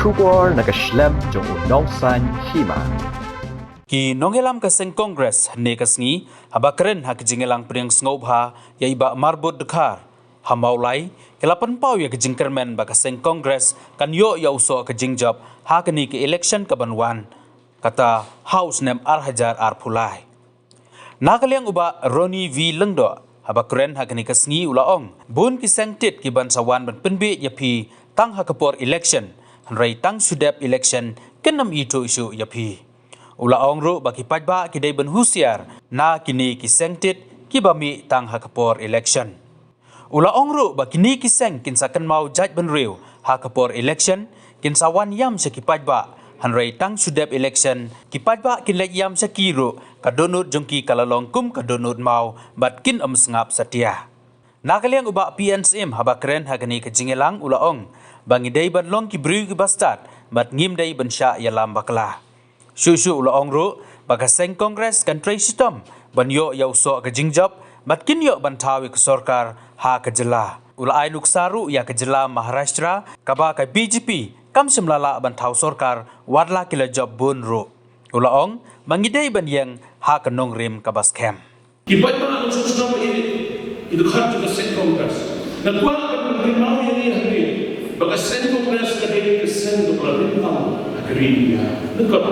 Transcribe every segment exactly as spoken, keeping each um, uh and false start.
Khubor na ka shlem jong u Nongsaiñ Hima. Ki nongïalam ka seng Congress ne ka sngi, haba kren ha ka jingïalang pdiang sngewbha ïa i Bah Marbud Dkhar ha Mawlai, ki la pynpaw ïa ka jingkyrmen ba ka seng Congress kan ïoh ïa u soh ka jingjop ha kane ka election ka ban wan, kata ha u snem ar hajar arphew lai. Na ka liang u Bah Ronnie V Lyngdoh, haba kren ha kane ka sngi u la ong, bun ki seng tit ki ban sa wan ban pynbiej ïa phi tang ha ka por election, hynrei tang shu dep election kin ym ithuh shuh ïa phi. U la ong ruh ba ki paidbah ki dei ban husiar na kine ki seng tit kiba mih tang ha ka por election. U la ong ruh ba kine ki seng kin sa kynmaw jaitbynriew ha ka por election, kin sa wan ïam sha ki paidbah, hynrei tang shu dep election ki paidbah kin leit ïam sha ki ruh, ka dohnud jong ki ka la long kum ka dohnud maw bad kin ym sngap satia. Na ka liang u Bah P N Syiem, haba kren ha kane ka jingïalang u la ong ba ngi dei ban long ki briew kiba stad bad ngim dei ban shah ïalam bakla. Shuh shuh u la ong ruh ba ka seng Congress kan trei shitom ban ïoh ïa u soh ka jingjop bad kin ïoh ban thaw ïa ka sorkar ha ka jylla. U la ai nuksa ruh ïa ka jylla Maharashtra kaba ka B J P kam shym la lah ban thaw sorkar wat la ki la jop bun ruh. U la ong ba ngi dei ban ïeng ha ka nongrim kaba skhem. Ki paidbah nongshong shnong ba ïeit, ki dkhot jong ka seng Congress, nga kwah ban pynkynmaw ïa ngi hangne ba ka seng Congress ka dei ka seng kaba la rim tam ha ka ri India. Nyngkong,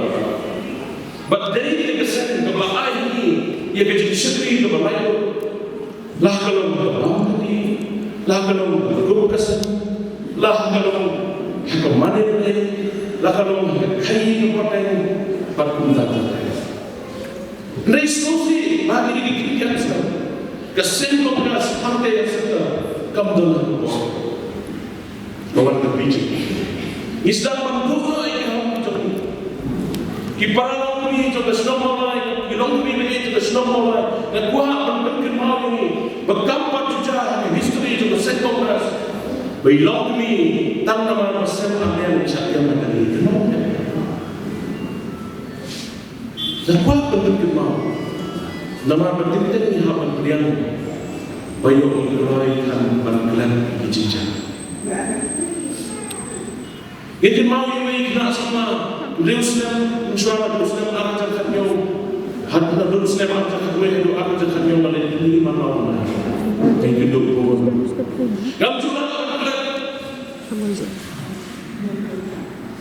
bad dei ka seng kaba la ai ha ngi ïa ka jingshakri kaba laitluid, la ka long ha ka bam ka dih, la ka long ha ka kup ka sem, la ka long ha ka mane ka dei, la ka long ha ka khaii ka pateng bad kumta kumta. Hynrei sngewsih ba kine ki kyntiang sngewsih, ka seng Congress, party ka seng, kam don ha ka bor. Ka wan ka B J P. Ngi sdang ban duh noh ïa ki hok ki jong ngi. Ki para longkmie jong ka shnong Mawlai, ki longkmie ba ïeit jong ka shnong Mawlai, nga kwah ban pynkynmaw ïa ngi ba kam pat ju jia ha ka history jong ka seng Congress ba i longkmie tang namar ba sem arliang i shah ïam ha kane ka nongbah. Nga kwah ban pynkynmaw namar ba teng teng ngi hap ban pdiang ba ïoh ngi kloi than ban klet ki jingjia. Ngi kynmaw ïa uwei u khynnah samla, u dei u snem, mynshuwa u dei u snem ar hajar khathynñiew, haduh u snem ar hajar khatwei haduh ar hajar khatñiew, ba leit pynlong mano na. Thank you, Dr. Ngam ju lah ban klet.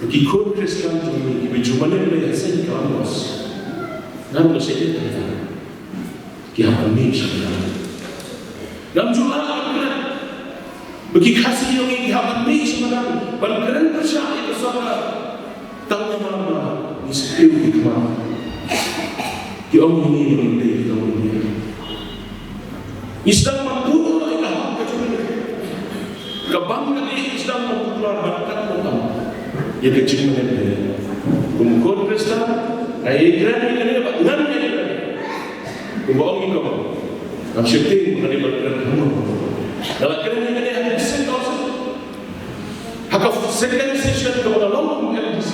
Ki khun Khristan jong ngi kiba ju mane lei ha seng Kalampos, ngan ong shisha, ki hap ban mih sha madan. Ngam ju lah ban klet ba ki Khasi jong ngi ki hap ban mih sha madan ban kren pyrshah ïa ka sorkar. Tang namar ba ngi sngewthuh ki khmat, ki ong ïa ngi ba ngi dei ki nong India. Ngi sdang ban buh ïa ka hok ka jong ngi. Ka bam ka dih ngi sdang ban buh, ban kat ban tam ïa ka jingmane. Kum u khun Khristan nga ïakren ïa kane bad ngan ïakren. Kumba ong i kong, ngam shym tieng ba nga dei ban kren hangno. Nga la kren ïa kane ha ka second, ha ka second session kaba nga long kum M D C.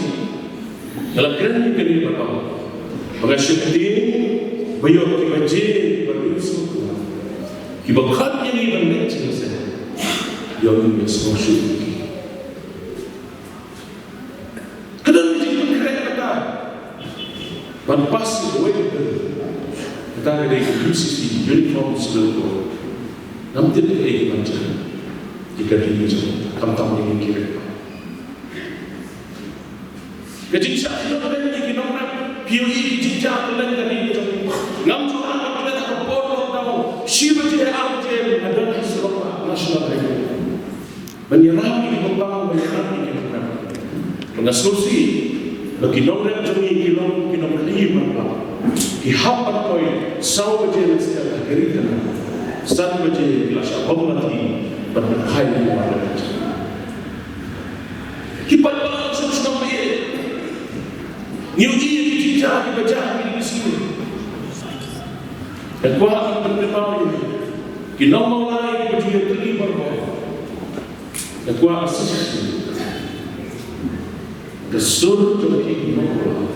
Nga la kren ïa kane bad ong ba nga sheptieng ba ïoh kiba jail, kiba dei sngewthuh, kiba khot ïa ngi ban leit sha ka seng, ïoh ngi ban sngewsih ïa ki. Ka don ka jingpynkhreh kata ban pass ïa kawei ka bill. Kata ka dei ka U C C, Uniform Civil Code. Ngam tip kaei ka ban jia ïa ka ri ka jong ngi, khamtam ïa ngi ki rep. Ka jingshah kynnoh ïa ki nongrep, phi ïohi ki jingjia kylleng ka ri ka jong ngi. Ngam ju lah ban klet ha ka por lockdown, shi baje ar baje nga don ha surok National Highway. Ban ïarap ïa ki paidbah, ban ïarap ïa ki nongrep. Ba nga sngewsih ba ki nongrep jong ngi ki long ki nongkhaii marwei. Ki hap ban poi saw baje mynstep ha ka ri ka nam. San baje ki la shah bam la ki ban pynphai ïa ki marwei. Ki paidbah sngewsih ba ïeit. Ngi ïohi ïa ki jingjia kiba jia ha kine ki sngi. Nga kwah ban pynkynmaw ïa ki nong Mawlai kiba ju ïatylli baroh. Nga kwah association, ka sur jong ki nong Mawlai,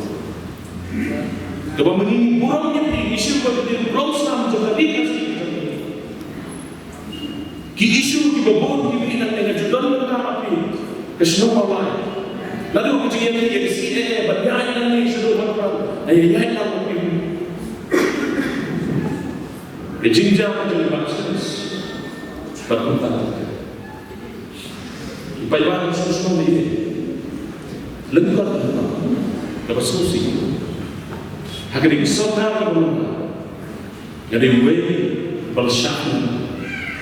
kaba ma ngi ngi burom ïa phi, ki issue ba ki dei burom snam jong ka ri ka sngi. Ki issue kiba bun kiba ngi nang, nga ju don bynta ha phi ka shnong Mawlai. Naduh ka jingïaid ïa ka C A A, ban ïaid nangne shaduh Mawkyrwat, ïaid nangne. Ka jingjia ka jong i Bah James bad kumta. I paidbah sngewsih ïa i. Lyngkot lyngkot kaba sngewsih. Ha kane ka sorkar kaba mynta, nga dei uwei ba la shah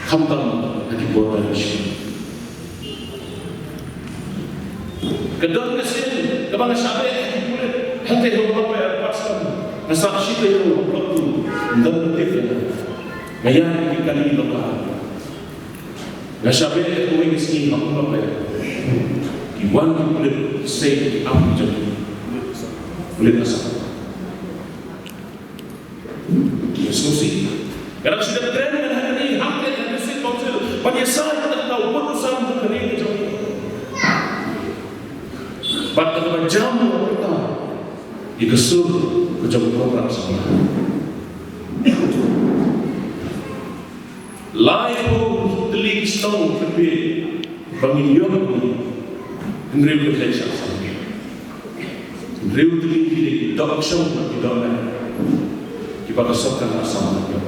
khamtam ha ki bor ba la shah. Ka don ka sien kaba nga shah beh ha ki pulit hangtei ha Umlapher, pat shen nga sah shi taïew ha Block Two. Ym don ba tip ïa nga. Nga ïaid ha ki kali local. Nga shah beh ha kawei ka sngi ha Umlapher. Ki wan ki pulit, sei ki ap ki jong ki pulit Assam. Nga sngewsih. Nga dang shu dep kren, nga dang kren ha kane ka District Council ban ïasaid ïa kata u bud u sam jong kane ka jong. Bad kata ba jam ïa kata, ïa ka sur ka jong ka program sama. Laiphew tylli ki shnong kynmaw ba ngin ïoh hynriew tylli ki shnong. Hynriew tylli ki dei ki dohksuid bad ki dohmed kiba ka sorkar Assam ka ïoh.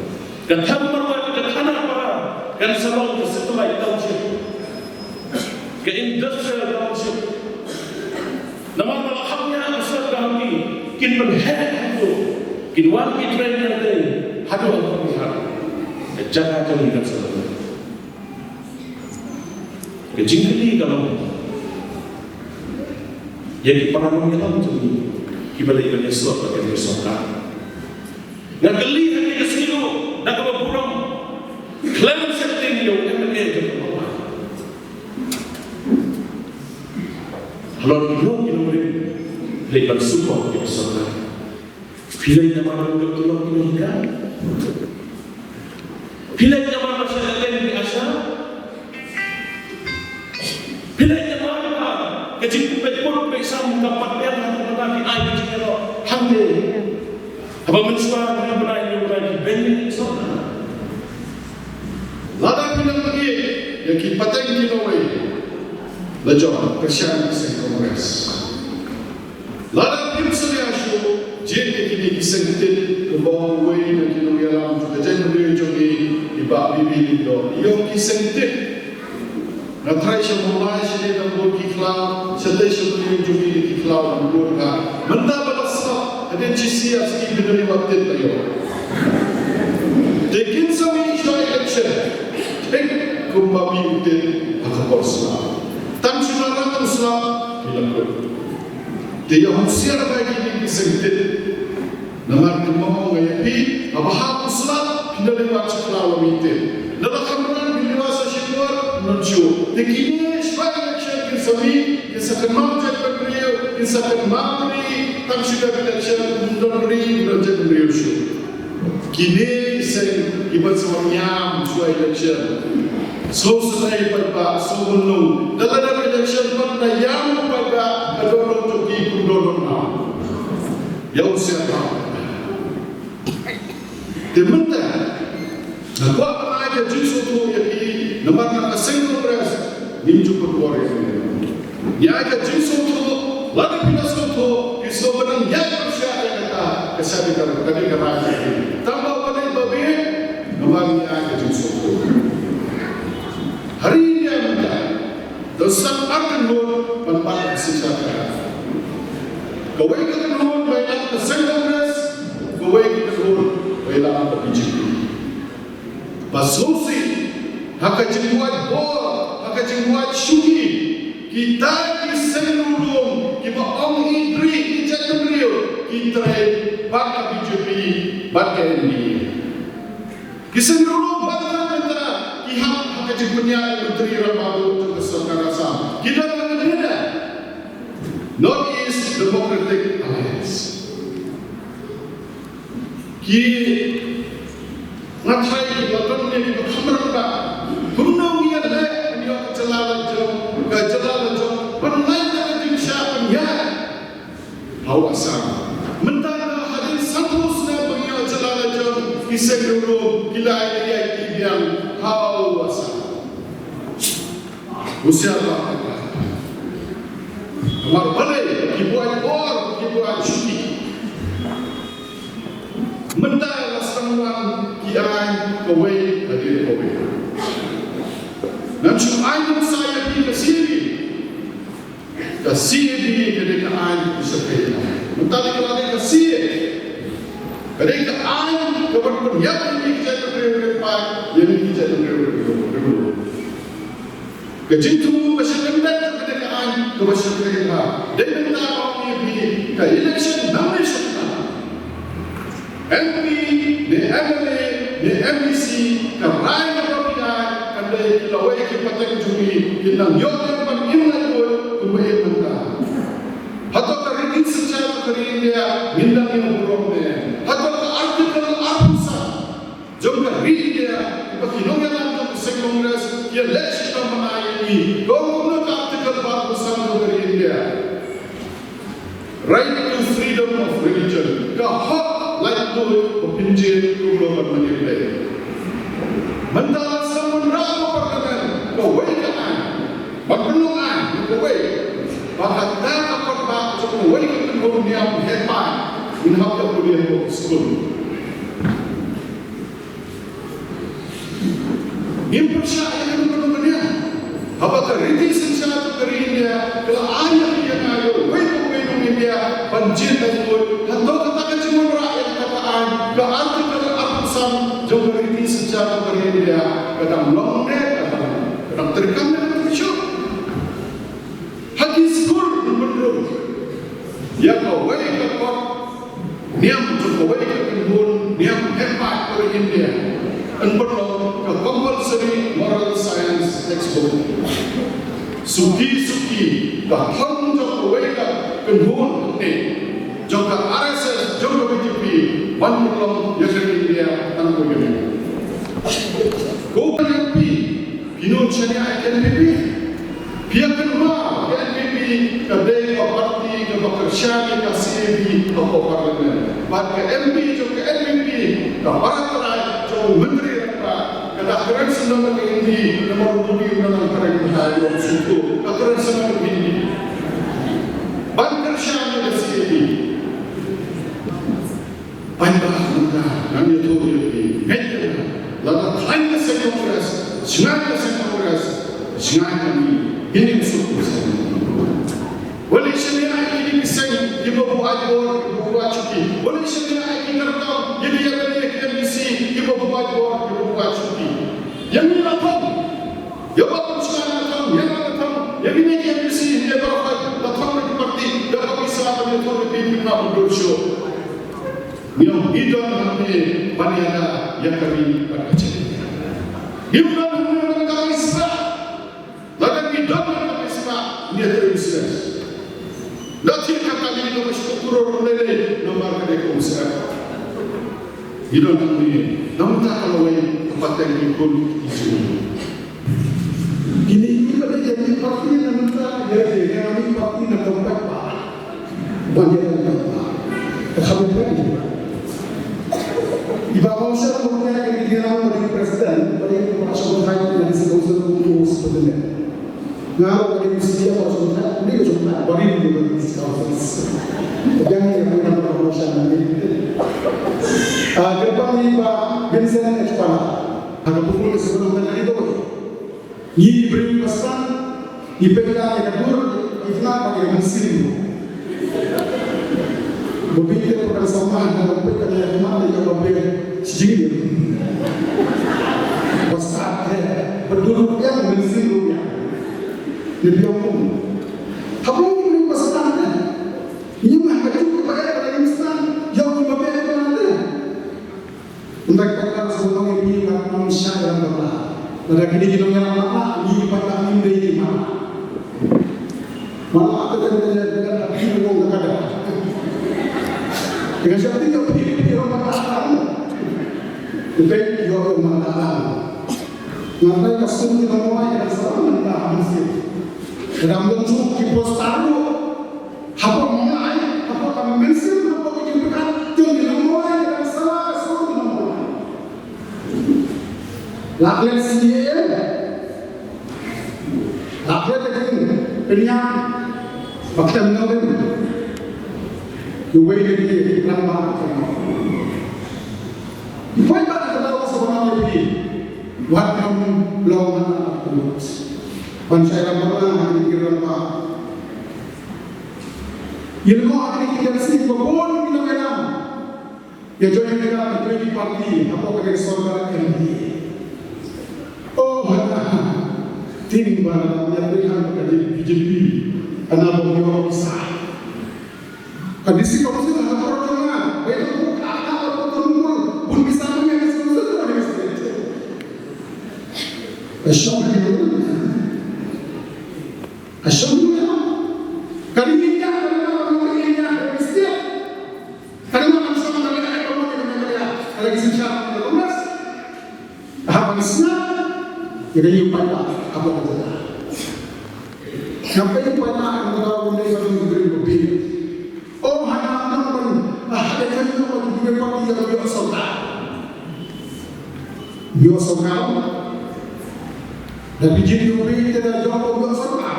Ka Thammarwat, ka Khanapara kan sa long ka satellite township, ka industrial township. Namar ba la hap ïa ka sorkar, kin pynheh haduh, kin wan ki train ïa te haduh ha Bihar. Ka jaka jong ngi kan sa long. Ka jingkylli ka long ïa ki para nongïalam jong ngi kiba leit ban ïasoh bad ka sorkar. Nga kylli ha kane ka sngi ruh da kaba burom, khlem sheptieng ïa u M L A jong ka Mawlai. Halor kino kino ruh leit ban support ïa ka sorkar. Phi leit namar ba dei ki nonghikai? Phi leit namar ba shah leit ki ASHA? Phi leit namar ba ka jingpynpeit pud peit sam kam pat biang, hangta phi ai ka jingïaroh hangta? Haba mynshuwa hynñiew bnai, hynñiew bnai ki beiñ ïa ka sorkar. Lada phi nang ïa ki pateng ki nongwei la jong ka seng Congress. Lada phim salia shuh, jied ïa kine ki seng tit, kumba ong uwei na ki nongïalam jong ka jaitbynriew jong ngi, i Bah B B Lyngdoh, ïoh ki seng tit. Nga tharai sha Mawlai shane dang bun ki khlaw, shatei sha Mylliem jong ngi ki khlaw dang bun ha. Mynta ba la snoh, hadien shisha sngi phin da leit wad tit la ïoh. Te kin sa mih shuwa election, thik kumba mih u tit ha ka por snoh. Tang shu la rah u snoh, ki la kut. Te ïa husiar bha ïa kine ki seng tit. Namar kumba ong nga ïa phi, haba hap u slap, phin da leit wad sha khlaw la mih tit. Lada kham ran phin leit wad sa shipor, ym don shuh. Te kine shwa election kin sa mih, kin sa kynmaw jaitbynriew, kin sa kynmaw ri, tang shu dep election, ym don ri, ym don jaitbynriew shuh. Kine ki seng kiban sa wan ïam shuwa election. Sngewsynei paidbah, sngewmynlong. Da la dep election pat da ïam paidbah, ka dohnud jong ki kum dohnud nam. Ïa u siat ha. Te mynta nga kwah ban ai ka jingsngewthuh ïa phi namar na ka seng Congress ngim ju pynbor ïa phi. Ïa ka jingsngewthuh, lada phi la sngewthuh, phi sngewbha ban ïa pyrshah ïa kata, ka shah dei ka, ka dei ka rai. Tang ba balei ba bieit, namar ïa ka jingsngewthuh. Hari ïa mynta, don sa ar kynhun ban bat ka synshar ka. Kawei ka kynhun ba ïalam ka seng Congress, kawei ka kynhun ba ïalam ka B J P. Ba sngewsih, ha ka jingwad bor, ha ka jingwad shuki, kita ki seng riewlum, kiba ong i dri i jaitbynriew, ki trei bad ka B J P, bad ka N D A. Ki seng riewlum bad ka mynta, ki hap ha ka jingpynïaid myntri rangbah jong ka sorkar Assam. Ki don ha ka North East Democratic Alliance. Ki, nga tharai ki ba don ne ki ba kham rangbah. Kumno ngi ïa leh ban ïoh ka jylla la jong, ka jylla la jong, ban lait na ka jingshah pynïaid ha u Assam. Mynta ka hadien sanphew snem ba ngi ïoh jylla la jong, ki seng riewlum ki la ïaid ïaid ki biang ha u Assam. Husiar bha. Namar balei ki buaid bor, ki buaid shuki. Mynta la sdang wan ki aiñ kawei hadien kawei. Ngan shu ai nuksa ïa phi ka C A B. Ka C A B ka dei ka aiñ ka syrkhei. Mynta la ka dei ka C A. Ka dei ka aiñ kaban pynïap ïa ki jait bynriew rit paid, ïa ki jait bynriew rit riewlum. Ka jingthmu ba sha kyndat ka dei ka aiñ kaba syrkhei. Dei mynta ba ong ïa phi ka election nomination, M P ne M L A ne M D C, ka rai kaba phi ai kan dei ki lawei ki pateng jong ngi, kin nang ïoh ban im laitluid kumba im mynta. Hato ka riti synshar ka ri India ngin nang ïoh burom ne? Hato ka Article arphew san jong ka ri India ba ki nongïalam jong ka seng Congress ki ïaleh shitom bha ïa ngi, ka ong kumno ka Article arphew san jong ka ri India? Right to freedom of religion, ka hok laitluid ba pynjot kumno ban mane blei. Mynta la sdang wanrah ha parliament kawei ka aiñ, ban pynlong aiñ kawei, ba kata ka paidbah jong kawei ka kynhun niam heh paid ngin hap ïa pule ha skul. Ngim pyrshah ïa kano kano ka niam. Haba ka riti synshar ka ri India ka la ai ïa ka ïa nga ïa uwei pa uwei u nong India ban jied laitluid, hato kata ka jingwanrah ïa kata ka aiñ, ka Article arphew san jong ka riti synshar ka ri India ka dang long ne ka dang, ka dang treikam ne ka dang treishoh? Ha ki skul ngan pynrung ïa kawei ka kot niam jong kawei ka kynhun niam heh paid ka ri India, yn pynlong ka compulsory moral science textbook. Suki suki ka thong jong kawei ka kynhun ne jong ka R S S, jong ka B J P, ban pynlong ïa ka ri India tang kawei ka niam. Ko ka M P, phi nud shaniah ïa ka N P P? Phi ïa kynmaw, ka N P P ka dei ka party kaba kyrshan ïa ka C A B ha ka parliament. Bad ka M P jong ka N P P, ka para trai jong u Myntri Rangbah, ka da kren syndon ka Hindi, namar u Modi u nang kren Thai, u Sutu, ka kren syndon ka Hindi. Ban kyrshan ïa ka C A B. Paidbah, mynta ngan ïathuh ïa phi, ngeit ïa nga, lada khlaiñ ka seng Congress, jngai ka seng Congress, jngai ka mi, ngin ïasuk ka seng. Wat leit shaniah ïa kine ki seng kiba buaid bor, kiba buaid shuki. Wat leit shaniah ïa ki kyrtong, ïa ki M L A, ïa ki M D C kiba buaid bor, kiba buaid shuki. Ïa ngi la thong. Ïa ba kum shaniah la thong, ïa nga la thong, ïa kine ki M D C, ïa baroh la thong na ki party, da ka pisa ban ïathuh ïa phi, phim nang dur shuh. Ngi ong ngi don hangne ban ïada ïa ka ri bad ka jaitbynriew. Ngim don hangne ban kawei spah. Lada ngi don ban kawei spah, ngi ïatrei u snem. La thied ka kali kaba shiphew klur lei lei namar ka dei ka umsyep. Ngi don hangne namar ka lawei ka pateng ki khun ki jong ngi. Kine ki ba dei ki party na mynta, ïa ki, ïa ki party na ka paidbah. Ban ïa ka paidbah. Ka kham ïa ka paidbah. I Bah Mawshynrut mynta ka dei ki rang ba dei president, ba dei ki ba shong thait na district council, u president. Nga ruh ka dei u senior ba shong thait, dei ka shong thait, ba dei ka district council. Ïa ngi ïa ka Bah Mawshynrut. Ah, kyrpang i Bah Vincent H Pala. Ha ka pukul ka sngewbha ka dei. Ngi ki briew ba sdang, ngi peit ïa ka dur, ngi tnat ba ngi mynsiem. Ba peit te ba kan samla, ba peit ka ïa tnat ïa ba peit shi jingim. Ba sdang te, ba dur ruh ïa mynsiem ruh ïa. Ni biang kum. Haba ngi briew ba sdang te. Ngi mah ka dur ba ïa ka mynsiem, ïa ngi ba peit ka te. Ynda ki paidbah sngewthuh ïa phi, kat ngam shah ïalam bakla. Lada kine ki nongïalam bakla, ngi ki paidbah ngim dei ki mala. Mala ka dei ka dei ka dei ka dei ka dei ka dei. Nga shah ïa phi, phi ïa bakla. Phi ïa bakla. Nga dei ka sum ki nongmawai ka sum mynta ha mynsiem. Ka dang don sum ki poster ruh. Hapoh Mawlai, hapoh ka mynsiem, hapoh ka jingpyrkhat jong ki nongmawlai, ka sala ka sur ki nongmawlai. La klet C A A, la klet ka jingpynïaid Ba khlem nang lem. Iwei na ki rangbah. Ki paidbah ka daw sa ba nang lem. Wat nang long hana ka lut. Ban shai ram ba nang ha ki rangbah. Ïa lyngngoh ha ki kan sing ba bun ki nongïalam. Ïa join ïa ka, ïa join ki party hapoh ka sorkar M D A. Oh, hana. Ting ba na ïa dei ha ka B J P. Hana ba ïoh pisa. Ka D C Council ha ka por jong nga. Ba ïa ka ka ka ka ka ka bun pisa ba ïa ka council ka ïa ka state. Ka shong ha ka ka shong ha ka ri India, ka ri India, ka ri India. Ka dei ban shong ban leh ka mon ïa ka Meghalaya. Ka la ki synshar ka Congress. Hap ban sngap ïa ka ïing paidbah hapoh ka jylla. Nga peit ïing paidbah ka dei ban ïa ka ïing paidbah. Oh, hana nang ban, ah, hana nang ban ïa ka ïing paidbah ïa ka sorkar. Ïa ka sorkar. Da phi jied ïa u Bieit te da jop ïa ka sorkar.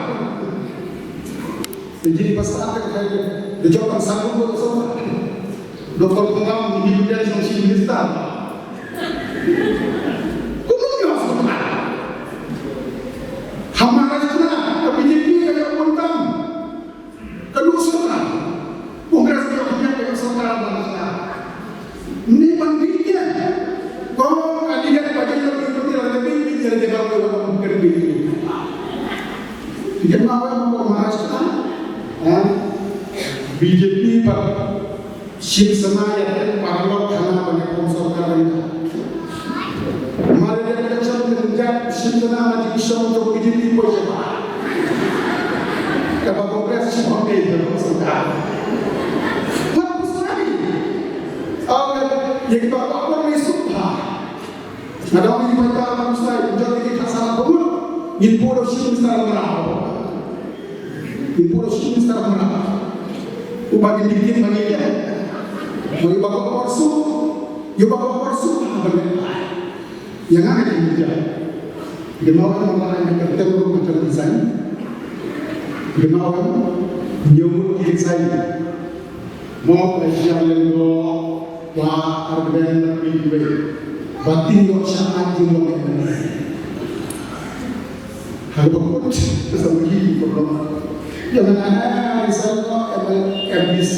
Phi jied ba stad te da jop ban sanggup ïa ka sorkar. Doktor Pungam, Independent Chief Minister. Kumno ïa ka sorkar? Ha Maharashtra, ka B J P ka ïa bun tam. Ka dei sorkar. Congress ka ïoh khyndiat ka ïoh sorkar ban sorkar. Ni ban bieit ïa. Ko ka dei ïa ba dei ïa ba dei ïa ba dei ïa ba dei ïa. Ïa ma wa ma ko Maharashtra. Ha? B J P ba Shiv Sena ïa paralok hana ban ïa form sorkar ban ïa. Mare de election de jat Shiv Sena ma jingshong jong B J P poi sha ba. Kaba Congress shi poi de jong sorkar. Wat pusai. Aw, ye kiba ba por ni suk ha. Nga dang ïa kiba ba pusai, jong ki kha sa ba mut. Ngin puro Shiv Sena mara. Ngin puro Shiv Sena mara. Uba ngin dik dik ba ngin ïa. Ba ïa ba por suk. Ïa ba por suk. Ba ngin ïa. Ïa nga ka jingmut ïa. Ïa ma wan ma wan ka tem ruh ka tem design. Ïa ma wan ñiew mut ki design. Mo ka ïa leng do wa arben na pin we. Ba tin ïoh sha ai jinglong ïa mane. Haba kut ka samki ka problem. Ïa nga nga nga resign noh M D C.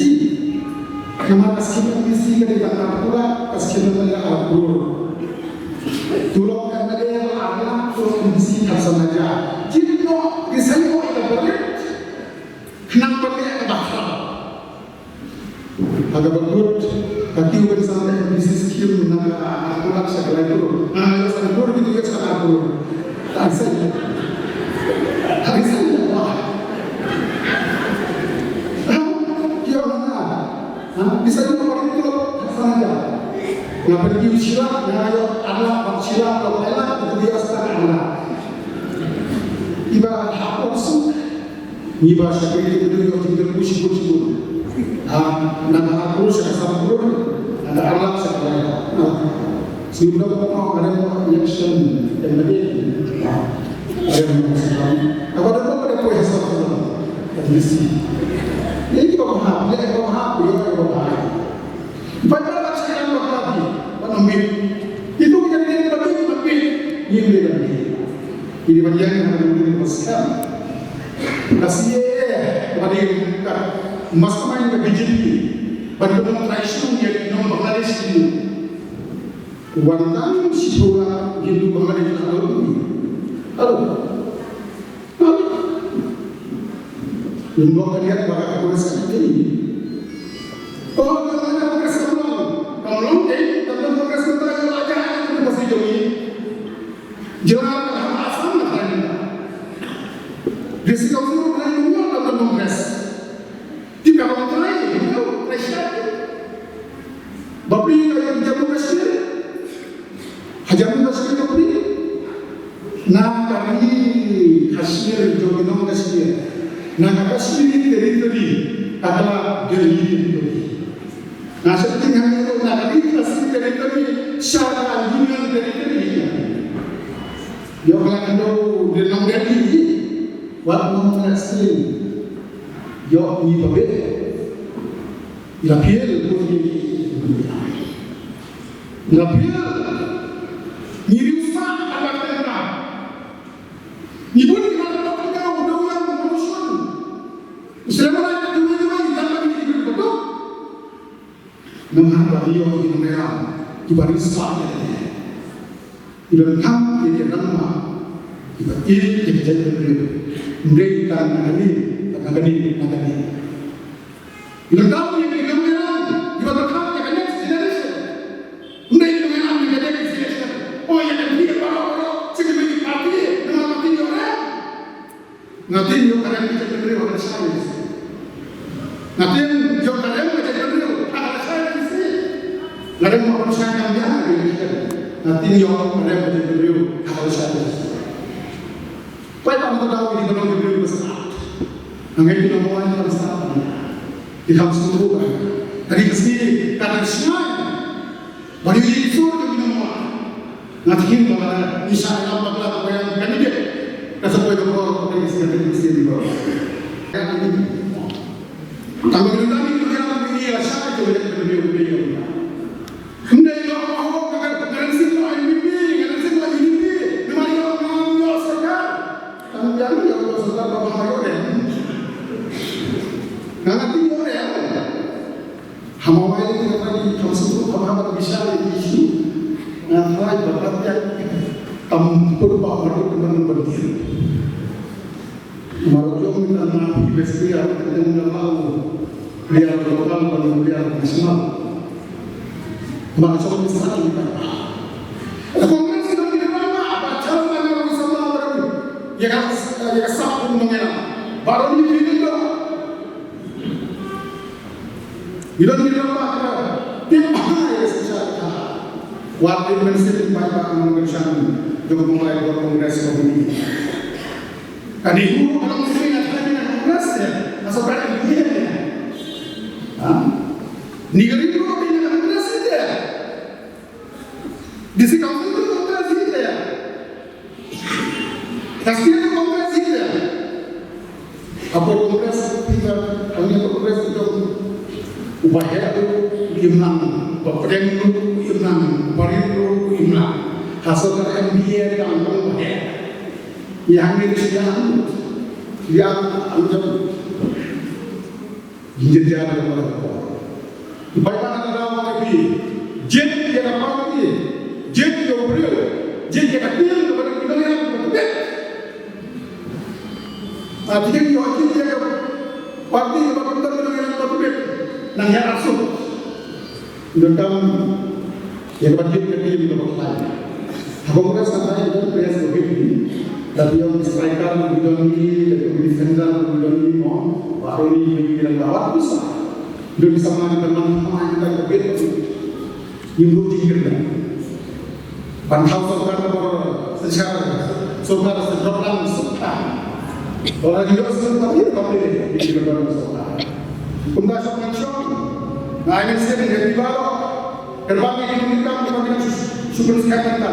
Namar ka skim M D C ka dei tang arphew lak, ka skim M L A arphew. Tulop M L A ar lak, tulop M D C khatsan hajar. Jin noh resign noh ïa ka barit. Khnang ban leh kaba khraw. Ha kaba kut, ka kiew ban san leh M D C skim na ka arphew lak sha ka lai klur. Nga ïoh san klur, kito ïoh san arphew. Tang san. Tang san ïa ba. Ha, kiew na nga. Ha, bisa ïoh ba klur san ïa. Nga pynkiew shi lak, nga ïoh ar lak, bad shi lak, bad lai lak, kito ïoh san ar lak. Iba hap suk. Ngi ba shakri ki dei ïoh jingkyrkhu shibun shibun. Ah, na ka arphew sha ka sanphew, na ka ar lak sha ka lai lak. Sngewbha ba ka election em lade. Em lade. Ka ba da ba da poi ha sanphew. Ka dei si. Ïa ki ba hap, ïa ki ba hap, ïa ki ba hap. Ba ba ba sha ba ba bi, ba nang bi. Itu kita ni ba bi, ba bi. Ni ni ba bi. Ini ba yang ada ni ba skam. Ka C A A ba dei ka mastermind ka B J P. Ba dei ka trai shu ïa ki nong Bangladesh ni. Wan tang shi phew lak Hindu Bangladesh la dei. Halo. Halo. Ym don ka riat ba ka Congress ka dei. Oh, ka Congress ka long. Ka long dei, ka Congress ka long, ka long, ka long, ka long, ka long. Jylla ka ha Assam na ka ïa. District Council ka ïa ka Congress. Ti ka long trai, you know, trai siap. Bapli ka ïa Jammu Kashmir. Ha Jammu Kashmir bapli. Na ka ri Kashmir jong ki nong Kashmir. Na ka Kashmiri territory. Ka la Delhi territory. Na sheptieng hangne ruh na ka ri Khasi Territory sha ka Union Territory. Ïoh ka la kynduh de nong Delhi. Wat nong Khasi. Ïoh ngi ba beh. Ngi la phial bun ngi. Ngi la phial. Ngi riewspah ha ka tengka. Ngi bun ngi la tok ngi daw daw ïa ngi bun shun. Shlem la ïa ngi ngi la ngi ngi ngi ngi. Nang haba ïoh ngi ngi la ngi ba riewspah ngi. Ngi donkam ïa ki rangbah kiba ïeit ïa ka jaitbynriew. Ym dei tang na kane, na kane, na kane. Ngi donkam ïa ki nongïalam kiba donkam ïa ka next generation. Ym dei ki nongïalam ïa ka next generation. O ïa ka next baroh baroh, sha kiba ki party, namar party ïoh rem. Nga tip ïoh ka rem ka jaitbynriew ha ka lashai lashai. Nga tip ïoh ka rem ka jaitbynriew ha ka lashai lashai. Nga rem ka lashai ka biang ka lashai. Nga tip ïoh ka rem ka jaitbynriew ha ka lashai lashai. Paidbah, mynta dang ïa ki nongbriew ba stad. Nga ngeit ki nongmawai ba stad. Ki kham sngewthuh ba. Ka dei ka sngi ka dang shngaiñ. Ba ngi ïa ki sur ka bynta ma. Nga tip ba ngi shah ïalam bakla ba ïa candidate. Ka sa poi ka por ka dei ka sngi ka dei ka sngi ba. Tang ba ngi dang ngi ïa ngi ïa shah ïa ka bynta ma. Ym dei ïa ka hok ka ka ka sing la N P P, ka sing la U D P. Namar ïa ka ïa sorkar. Tang ïa ïa sorkar ba ba ïa. Nga nga tip ïa. Ha mawai te nga trai kham sngewthuh kham ha bad bishar ïa ki issue. Nga trai bad bad ïa tam pur ba mar ban ban dir. Mar jong nga na phi best player, nga na lau player lokal ban player national. Mar jong nga sa ni ba. Congress ki dang ki dang ba chal na nga sa ma ba. Ïa ka ïa ka sap pun mengira. Baru ni phi ni. Ngi don ngi don ba ka tip ba ha ïa ka shisha ka. Wat ngi mynsiem ba ka nong kyrshan jong ka mawlai ka Congress ka bini. Ka dei hu ka long shisha ka tip na Congress ya. Ka sa ba ka dei ya. Ha? Ni ka ri ko dei na Congress ya. District Council ko Congress hi te. Ka state Congress hi te. Hapoh Congress hi te, hangne Congress hi te. U ba heh ruh u ïa nang, u ba pdeng ruh u ïa nang, u ba rit ruh u ïa nang. Ha sorkar M P A ka nang u ba heh. Ïa hangne sha ïa hangne. Ïa hangne. Jingïaid ïa ka por. Bai ba na ka daw ka phi. Jied ïa ka party. Jied ïa u briew. Jied ïa ka team kaba dang ïa ka bit. A ti ïa ka jied ïa ka party kaba dang ïa ka bit. Nang ïa ka suk. Donkam ïa kaba jied ka team kaba khlaiñ. Ha Congress ka dei don players ba bit hi. Lada ïa ki striker ba don hi, lada ïa ki defender ba don hi mo. Baroh hi ba ïa ki dang lawat pisa. Don ki samla ki dang man ha ïa ka bit. Ïa ruh jingkyrmen. Ban thaw sorkar ba baroh synshar sorkar sa drop lang sukta. Ora ïa sorkar ïa ka bit ïa ki dang sorkar. Kumta shong ngan shong. Nga ai mynsiem ïa ki baroh. Kyrpang ïa ki nongkam kiba ngi shu pynskhem mynta.